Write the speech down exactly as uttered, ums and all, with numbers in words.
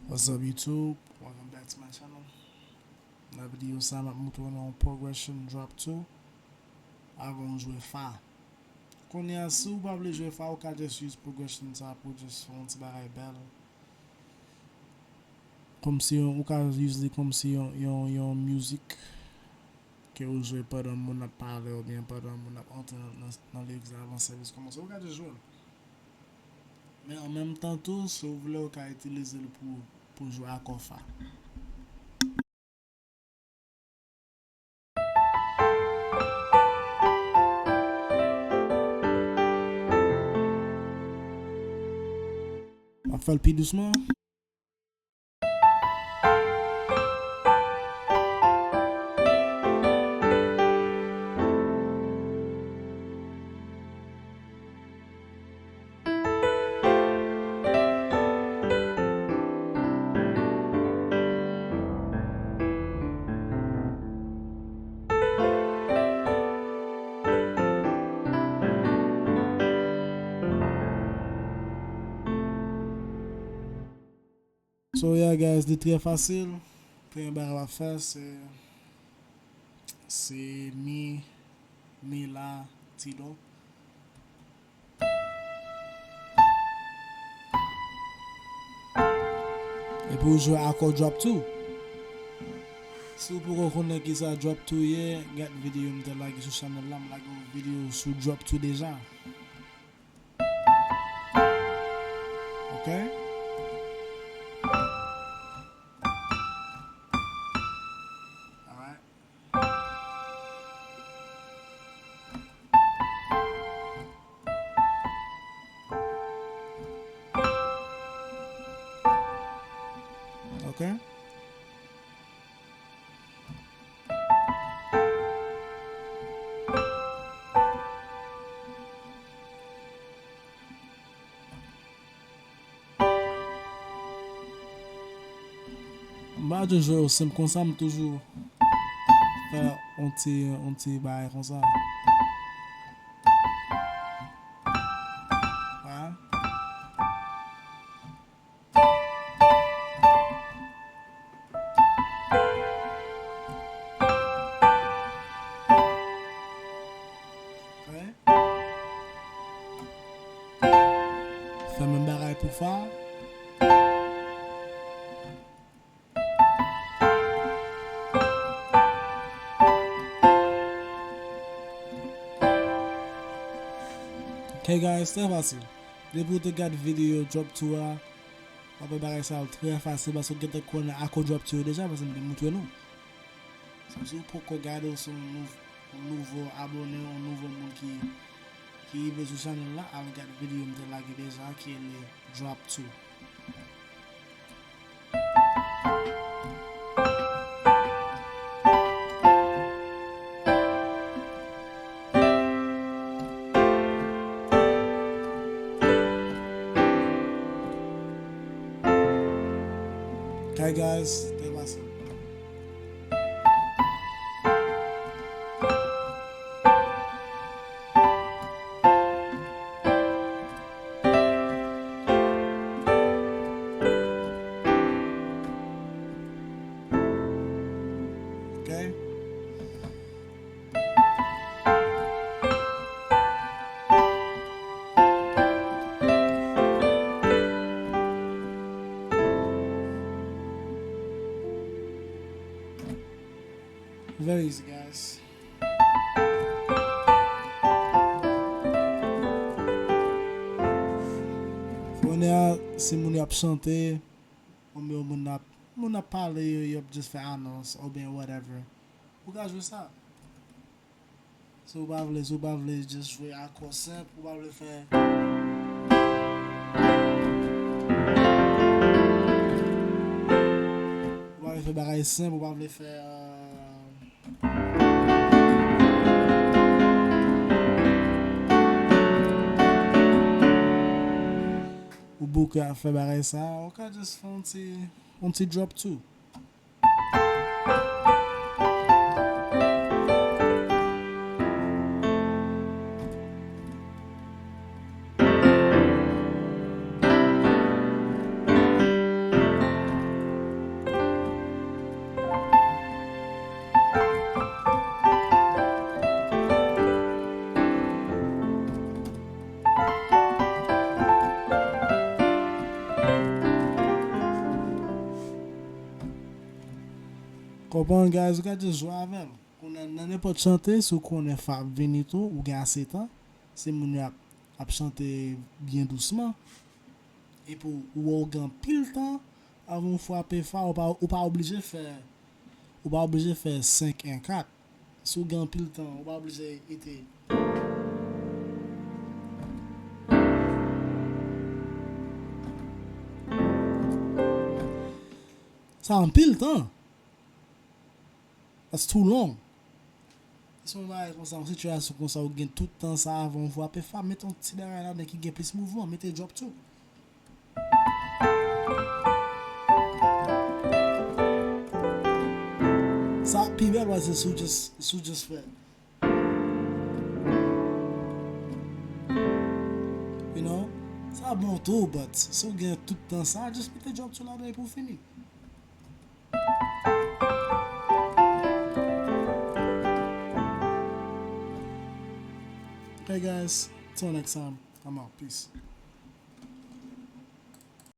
What's up YouTube? Welcome back to my channel. Nan videyo sa, m ap montre w yon progression drop two avan w jwe fa. Kounye a, si w pa vle jwe fa, ou ka just use progression sa pou just fè yon ti bagay bèl. Kòmsi yon, ou ka use li kòmsi yon, yon, yon mizik ke ou jwe pandan moun ap pale oubyen pandan moun ap antre nan, nan, nan lirik la avan sèvis kòmanse. Ou ka just jwe l. Men an menm tan tou, si w vle, ou ka itilize l pou, pou jwe akò fa. M ap fè l pi dousman. So yeah guys, li trè fasil. Premye bagay w ap fè se, se mi, mi, la, ti, do. Epi w jwe akò drop two. Si w poko konnen kisa drop two ye, gad videyo m te lage sou chanèl la, m lage yon videyo sou drop two deja. Ok? Alright. Ok. M pa janm jwe yo senp konsa, m toujou fè yon ti, yon ti bagay konsa. Hein? Fè menm bagay pou fa. Ok guys, trè fasil. Depi w te gad videyo drop two a, w ap wè bagay sa yo trè fasil paske w gentan konnen akò drop two yo deja paske m te montre nou. So, si w poko gade, w se yon nou-, yon nouvo abone, yon nouvo moun ki, ki rive sou chanèl la, al gad videyo m te lage deja ki rele Drop two. Hi guys, trè fasil. Ok. Very easy, guys. Kounye a, si moun yo ap chante, oubyen moun ap, moun ap pale, yo, yo ap just fè anons, oubyen whatever. Ou ka jwe sa. Si w pa vle, si w pa vle just jwe akò senp, ou pa vle fè, ou pa vle fè bagay senp, ou pa vle fè, euh, ou bouke ap fè bagay sa, ou ka just fè yon ti, yon ti drop two. Konprann, guys, ou ka just jwe avè l. Konnen nan nenpòt chante, si w konnen fa ap vini tou, ou gen ase tan, se moun yo ap, ap chante byen dousman. Epi w wè w gen anpil tan, avan w frape fa, ou pa, ou pa oblije fè, ou pa oblije fè senk en kat. Si w gen anpil tan, ou pa oblije ete. Sa anpil tan. That's too long. Se yon bagay konsa, yon sitiyasyon konsa, ou gen tout tan sa avan w frape fa, mete yon ti bagay ladan ki gen plis mouvman, mete drop two. Sa pi bèl, paske si w just, si w just fè. You know? Sa bon tou, but si w gen tout tan sa, just mete drop two ladan epi w fini. Hey guys, till next time, I'm out. Peace.